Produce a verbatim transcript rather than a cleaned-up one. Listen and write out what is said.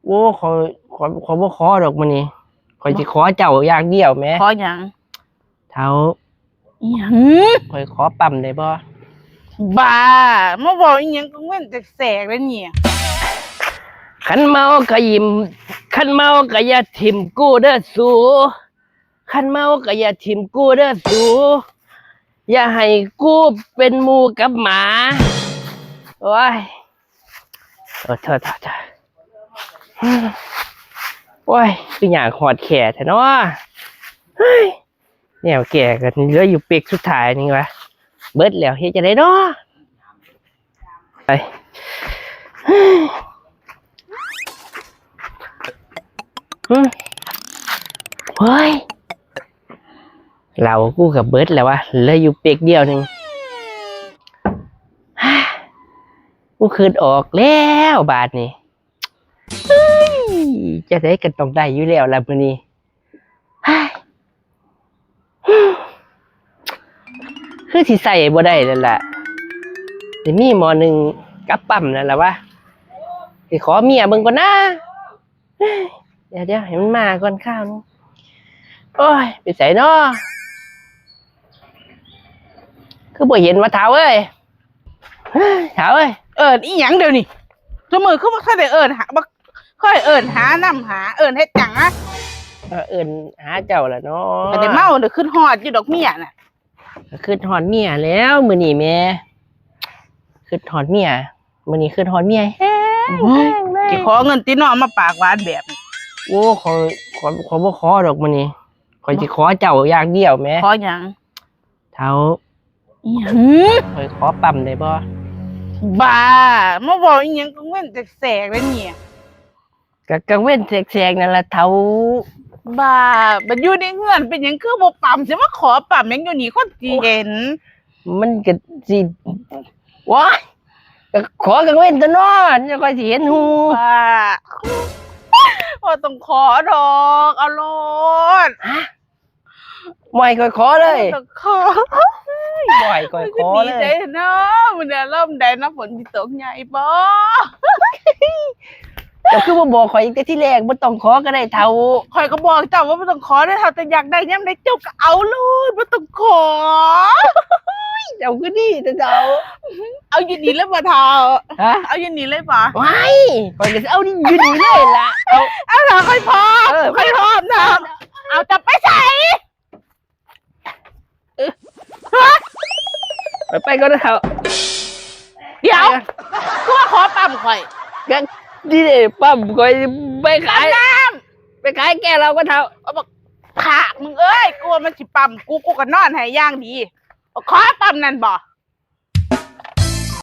โอ้ ขอ ขอ ขอบ่ขอดอกมื้อนี้ ข้อยสิขอเจ้าอย่างเดียวแหม ขอหยัง เฒ่า อิหยัง ข้อยขอปั๊มได้บ่ บ้า มาเว้าอิหยังกลางเว็นแสกๆ เลยนี่ คันเมาก็ยิ้ม คันเมาก็อย่าถิ่มกูเด้อสู คันเมาก็อย่าถิ่มกูเด้อสู อย่าให้กูเป็นหมู่กับหมา โอ้ย โอ้ โทษ โทษ โทษ โอ้ย คืออยากฮอดแค่แท้เนาะ เฮ้ย แนวแก้ก็เหลืออยู่เป๊กสุดท้ายนี่วะ เบิดแล้วเฮ็ดจั่งใดเนาะ ไป อืม เฮ้ย เหล้ากูก็เบิดแล้ววะ เหลืออยู่เป๊กเดียวหนึ่ง กูคิดออกแล้วบาดนี้ เฮ้ย จั่งใดก็ต้องได้อยู่แล้วล่ะมื้อนี้ เฮ้ย คือสิใส่บ่ได้แล้วล่ะ สิมีหม้อนึ่งกับปั๊มนั่นล่ะวะ สิขอเมียเบิ่งก่อนนะ เดี๋ยวๆ ให้มันมาก่อนคราวหนึ่ง โอ้ย ไปไสน้อ คือบ่เห็นวะเฒ่าเอ้ย เฒ่าเอ้ย เอิ้นอีหยังเดี๋ยวนี้ ซุมื้อคือบ่ค่อยได้เอิ้นหา บ่ค่อยเอิ้นหานำหา เอิ้นเฮ็ดหยังนะ เออ เอิ้นหาเจ้าล่ะเนาะ ก็ได้เมาเด้อ คิดฮอดอยู่ดอกเมียน่ะ ก็คิดฮอดเมียแล้วมื้อนี้แหม คิดฮอดเมีย มื้อนี้คิดฮอดเมียแฮง โอ้ย แฮงเลย สิขอเงินติน้อ มาปากหวานแบบนี้ โอ้ ขอ ขอ ขอบ่ขอดอกมื้อนี้ ข้อยสิขอเจ้าอย่างเดียวแหม ขอหยัง เฒ่า อิหยัง ข้อยขอปั๊มได้บ่ บ้า มาเว้าอิหยังกลางเว็นแสกๆ เลยนี่ ก็กลางเว็นแสกๆ นั่นล่ะเฒ่า บ้า บัดอยู่ในเฮือนเป็นหยังคือบ่ปั๊ม สิมาขอปั๊มหยังอยู่นี่ คนสิเห็น มันก็สิ โอ๊ย ก็ขอกลางเว็นตั๊วเนาะ จั่งค่อยสิเห็นฮู้ บ้า บ่ต้องขอดอก เอาโลด ฮะ บ่ให้ข้อยขอเลย บ่ต้องขอ บ่ให้ข้อยขอเลย มันก็ดีใจเนาะ มื้อนี้อารมณ์ใดเนาะ ฝนสิตกใหญ่บ่ เจ้าคือบ่บอกข้อยตั้งแต่ทีแรก บ่ต้องขอก็ได้เฒ่า ข้อยก็บอกเจ้าว่าบ่ต้องขอเด้อเฒ่า แต่อยากได้ยามใดเจ้าก็เอาโลด บ่ต้องขอ เจ้าคือดีแท้เฒ่า เอาอยู่นี่เลยบ่เฒ่า ฮะ เอาอยู่นี่เลยบ่ ว้าย ข้อยก็สิเอาอยู่นี่เลยล่ะ เอา เอาล่ะ ข้อยพร้อม เออ ข้อยพร้อมเนาะ เอา จะไปไส เออ ไป ไปก่อนนะเฒ่า เดี๋ยว ไปก่อน คือว่าขอปั๊มข่อย ก็นี่เด้ปั๊มข่อย ไปขาย ปั๊มน้ำ ไปขายแก้วเหล้าก่อนเฒ่า เอาบัก ขากมึงเอ้ย กูว่ามันสิปั๊มกู กูก็นอนให้อย่างดี ขอปั๊มนั่นบ่